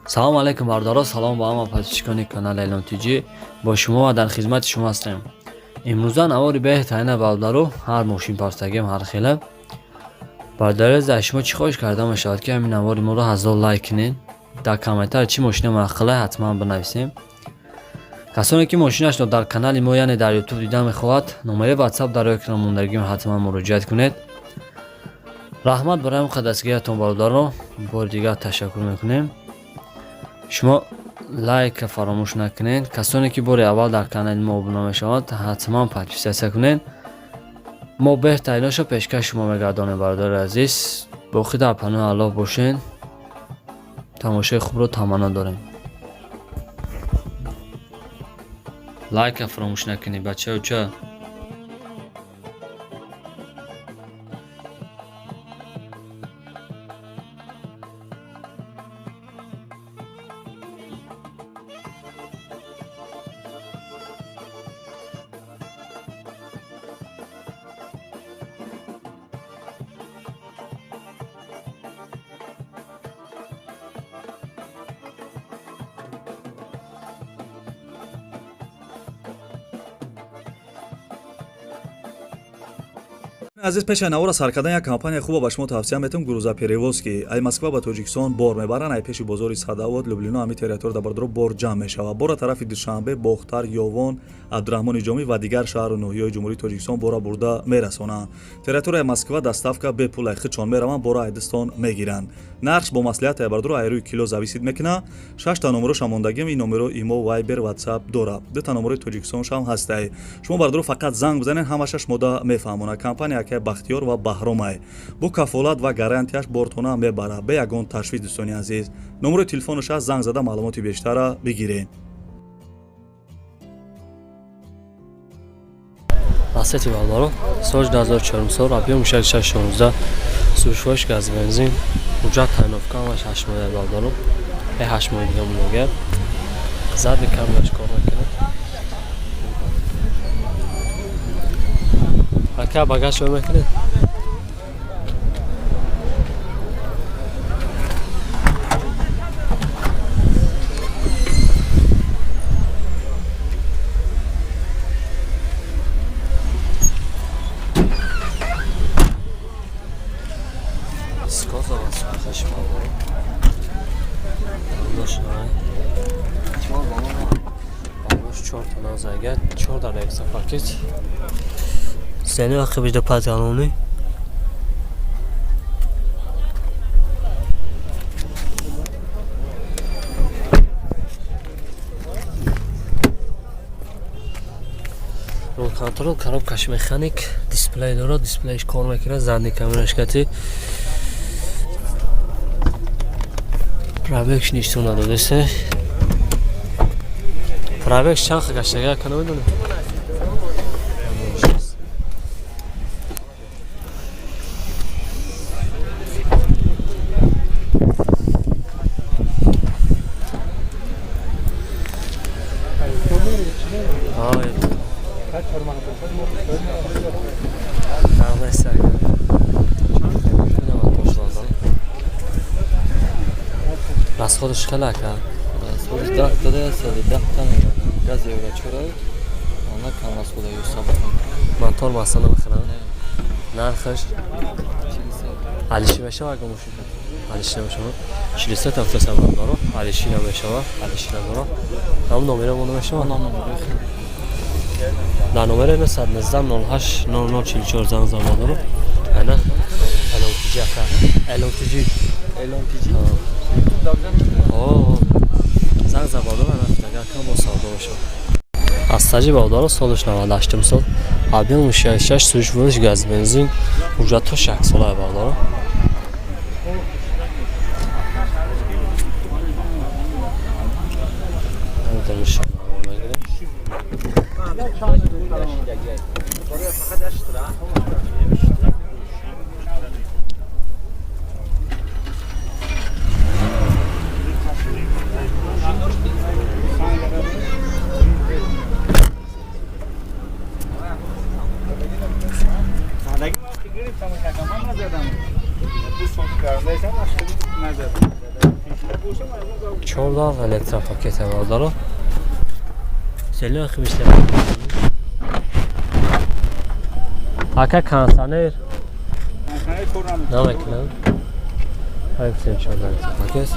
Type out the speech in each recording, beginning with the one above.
Салом алейкум, бародаро, салом ба ҳама подписчикони канали Элон ТЖ. Бо шумо ва дар хизмати шумо ҳастем. Имрӯза навори беҳтарина, бародаро, ҳар мошин партагем ҳар хела. Бародари аз шумо чӣ хоҳиш карда мешавад, ки ҳамин навори моро 1000 лайк кунед. Дар комментар чӣ мошина маъқула, ҳатман бинависем. Касоне ки мошинашро дар канали мо, яъне дар Ютуб дида мехоҳад, номери Ватсап дар экран мондагим, ҳатман муроҷиат кунед. Раҳмат барои ҳам дастгириятон, бародаро, бори дигар ташаккур мекунем. Шумо лайка фаромӯш накунед. Касоне ки бори аввал дар канали мо обуна мешаванд, ҳатман подписаться кунед. Мо беҳтариношо пешкаш шумо мегардонем, бародари азиз. Боқӣ дар паноҳи Аллоҳ бошед. Тамошои хубро таманно дорем. Лайка фаромӯш накунед, бачаюча. Азиз, пеши навора сар кардан як компания хуба ба шумо тавсия метавам: грузоперевозки. Ай Москва ба Тоҷикистон бор мебаранд. Ай пеши бозори Садовод, Люблино, ҳами территория да, бародаро, бор ҷамъ мешавад. Бора тарафи Душанбе, Бохтар, Ёвон, Абдураҳмони Ҷомӣ ва дигар шаҳру ноҳияҳои Ҷумҳурии Тоҷикистон бора бурда мерасонанд. Территорияи Москва доставка бепул, ай хичон мераванд, бора айдистон мегиранд. Нархш бо маслиҳат, ай бародаро, ай рӯи кило зависит мекунад. Шашта номероша мондагим. Ин номеро имо, Вайбер, Ватсап дорад. Дута номерои Тоҷикистоншам ҳастай. Шумо, бародаро, фақат занг бизанед, ҳамаша шумода мефаҳмонад. Компания акай Бахтиёр ва Баҳромай бо кафолат ва гарантияш бортона мебарад, бе ягон ташвиш. Дӯстони азиз, номерои телефонаш аст, занг зада маълумоти бештара бигиред. Лацетти, бародаро, соли 2004 сол, объём 616, сӯзишвориш газ, бензин, ҳуҷҷат тайиновка ҳамаш 8 моҳа, бародаро, 8 моҳи дига мондагият. Задний камераш кор мекунад. Ака, багаж ё мекунед? Сказала, хаш балош чорта назага, чорта рекса пакет сени вақти бижда паталони. Контрол, коробкаш механик, дисплей дорад, дисплейш кор мекунад, задний камераш кати. Пробегш нишон надодесе. Пробегш чанд гаштага, ака, намедонем. Ой. Фарқ нест, ака. Расходаш хеле, ака? Расходаш 10 тада 110 та мебарад. Газ евро чора, она кам расхода ё сабр. Мотор масъала мехӯрад? Нархаш? Алиши мешава, ага мошин? Алиши намешава. 43 тафта бародаро, алиши намешава, алиши надора. Ҳам номера монда мешава? Дар номера 919 08 00 44 занг зад, бародаро. Ана Элон ТЖ, ака. Элон ТЖ. Элон ТЖ. О, занг зад, бародаро, ана агар кам бо савдо мешава. Астаҷи, бародаро, солаш 98 сол, объём 66, сӯзишвориш газ, бензин, ҳуҷҷатҳош яксола, бародаро. من نزدم. 2 سال کردم نزدم. Чорда электропакет бародаро. Селион химиште. Ака кондиционер намекунам. Ҳай чорда электропакет.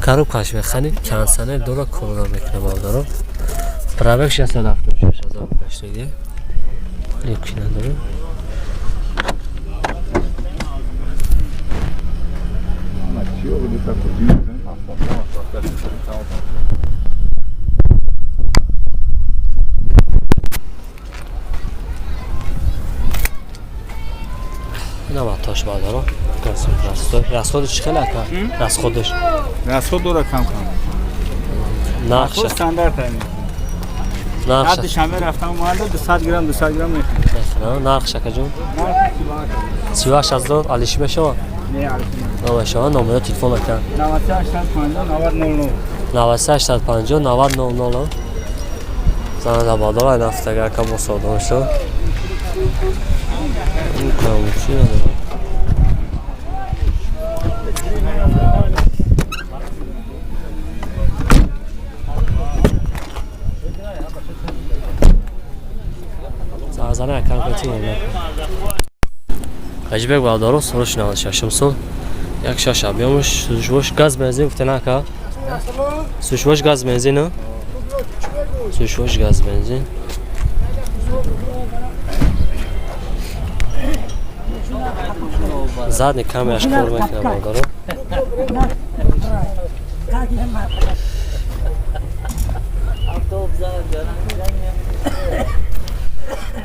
Коробкаш механид, кондиционер дора, кор намекунам бародаро. Пробег 676 ҳазор гаштагӣ. Люки надорем. Инам атош бародаро. Расходиш чӣ хеле ака? Расходиш. Расход дора кам кам. Нархша. Стандарт ами. Нархша. Душанбе рафтам омада 200 грамм 200 грамм мехӯрам. Нархш ака ҷон? 38 ҳазор алиши мешавад? Не, алиши. Намешавад. Номери телефон ака? 9850 90 00. 9850 90 00. Зана бародаро, ай нафтага ака мо савдо шуд. Ин камучи надорад. Зана акам кати Ҳаҷибек бародаро, солш 96 сол. Як шаш объёмаш, сӯзишвош газ бензин гуфтена ака? Сӯзишвош газ бензин, сӯзишвош газ бензин. Задний камераш кор мекунад бародаро.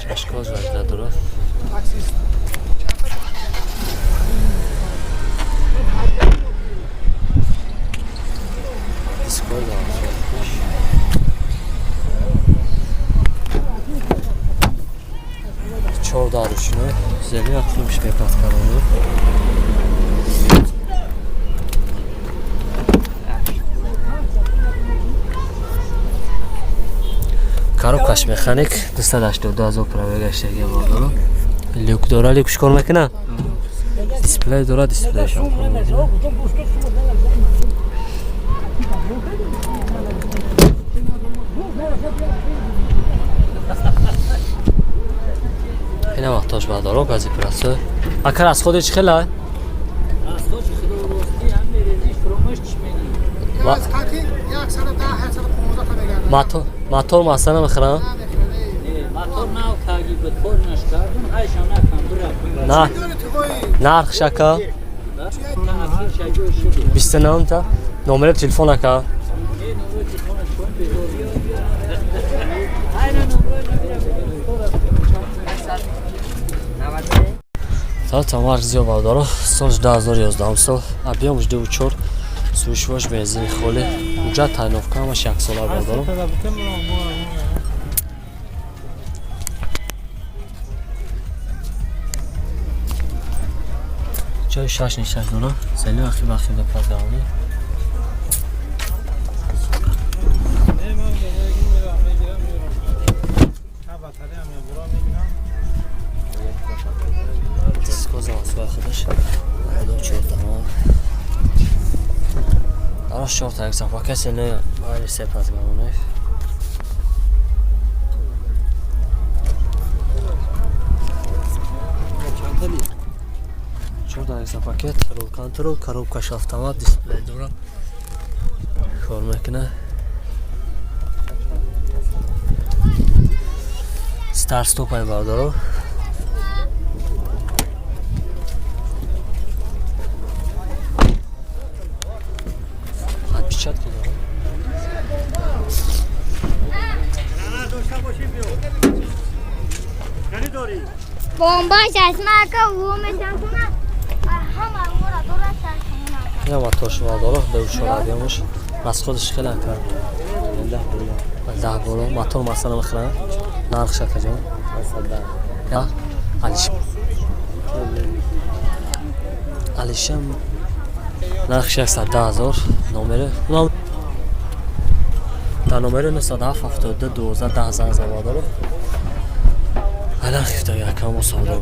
Чашкоз надорад. Дискор чорда ручной зели ахлимш мепат карону. Коробкаш механик 282 ҳазор пробег гаштагӣ бародаро. Люк дора, люкш кор мекуна? Дисплей дора, дисплейшам кор мекуна. Ина вақтош бародаро, гази прасо. Ака расходи чӣ хела? Мотор масала мехӯрам? Нархш ака? 29 та. Номери телефон ака? Та марк зиёд бародаро. Соли 2011 сол. Объёмш 2.4. Сӯзишвош бензини холӣ. Ҳуҷҷат тайновка ҳамаш яксола бародаро. Ҷои шаш нишаст дора. Сели вақти вақти бепазгаронӣ. Диско заводской худаш. Айдо чортама. Дараш чорта як запака сели майли се пазгаронӣ. Чорда пакет, рол контрол, коробкаш автомат, дисплей дора. Кор мекуна. Старт стоп ай бародаро. Отпечатки дора. Бомбаш аз мака умесантуна. Ина мотор бародаро, 2.4 объёмаш. Расходиш хеле ака. 10 боло. Мотор масала мехӯрам. Нархш ака ҷон? 110. Алиш. Алишам нархш 110 ҳазор. Номери дар номери 97 72 12 10 занг зад бародаро. Нархи якам савдо.